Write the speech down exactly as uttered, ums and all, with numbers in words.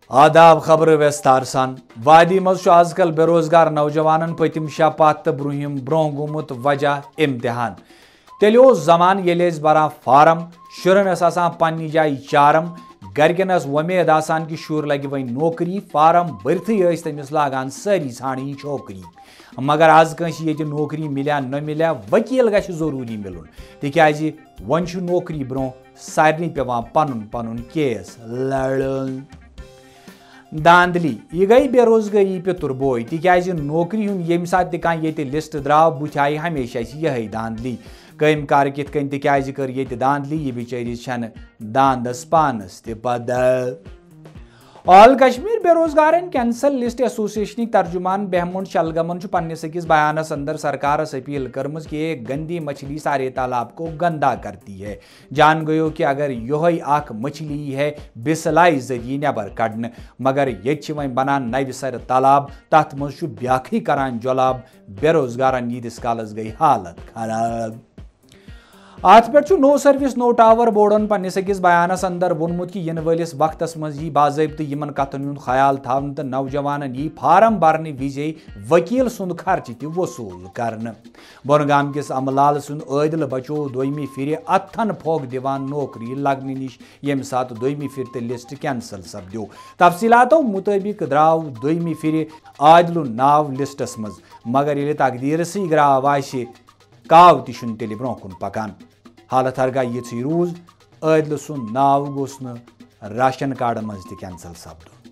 آداب، خبرٕ ویستار سان۔ وادی منٛز چھُ از کل بے روزگار نوجوانن پٔتِم شےٚ پتھ تہٕ برٛونٛہِم برٛونٛہہ گوٚمُت وجہ امتحان۔ تیٚلہِ اوس زمانہٕ ییٚلہِ أسۍ بران فارم، شُرٮ۪ن ٲس آسان پننہِ جایہِ چارم، گرِکٮ۪ن ٲس وۄمید آسان کہِ شُر لگہِ وۄنۍ نوکری، فارم بٔرتھٕے ٲسۍ تٔمِس لاگان سٲری ژھانڈٕنۍ چھوکری۔ مگر از کٲنٛسہِ ییٚتہِ نوکری مِلیا نہ مِلیا، وکیل گژھِ ضروٗری مِلُن، تِکیازِ وۄنۍ چھُ نوکری برٛونٛہہ سارنٕے پٮ۪وان پنُن پنُن کیس لڑُن۔ دھاندلی، یہِ گٔے بے روزگٲری پِتُر بوے، تِکیازِ نوکری ہُنٛد ییٚمہِ ساتہٕ تہِ کانٛہہ ییٚتہِ لسٹ درٛاو، بُتھِ آیہِ ہمیشہِ اَسہِ یِہے دھاندلی۔ کٲم کار کِتھ کٔنۍ، تِکیازِ کٔر ییٚتہِ دھاندلی، یہِ بِچٲرِس چھَنہٕ دھاندَس پانَس تہِ پَتہ۔ آل کشمیر بے روزگارن کینسل لسٹ ایسوسیشنٕکۍ ترجمان بہمن شلگمن چھُ پننِس أکِس بیانس اندر سرکارس اپیل کٔرمٕژ کہ ایک گندی مچھلی سارے تالاب کو گندا کرتی ہے۔ جان گیو کہ اگر یہے اکھ مچھلی ہے بسلائی ذریعہ نیبر کڑنہٕ، مگر ییٚتہِ چھِ وۄنۍ بنان نوِ سرٕ تالاب، تتھ منٛز چھُ بیاکھٕے کران جۄلاب، بے روزگارن ییٖتِس کالس گٔے حالت خراب۔ اتھ پٮ۪ٹھ چھُ نو سروس نو ٹاور بورڈن پننِس أکِس بیانس اندر ووٚنمُت کہِ یِنہٕ وٲلِس وقتس منٛز یی باضٲبطہٕ یِمن کتھن ہُنٛد خیال تھاونہٕ تہٕ نوجوانن یی فارم برنہٕ وِزے وکیل سُنٛد خرچہٕ تہِ وصوٗل کرنہٕ۔ بۄنہٕ گام کِس امہٕ لال سُنٛد عٲدلہٕ بچوو دوٚیمہِ پھِرِ اتھن پھۄکھ دِوان نوکری لگنہٕ نِش، ییٚمہِ ساتہٕ دوٚیمہِ پھِرِ تہِ لسٹ کینسل سپدیو۔ تفصیلاتو مُطٲبِق درٛاو دوٚیمہِ پھِرِ عادلُن ناو لسٹس منٛز، مگر ییٚلہِ تقدیرسٕے گراو آسہِ، کاو تہِ چھُنہٕ تیٚلہِ برٛونٛہہ کُن پکان۔ حالت ہرگاہ یِژھٕے روٗز، عٲدلہٕ سُنٛد ناو گوٚژھ نہٕ راشن کارڈٕ منٛز تہِ کینسل سپدُن۔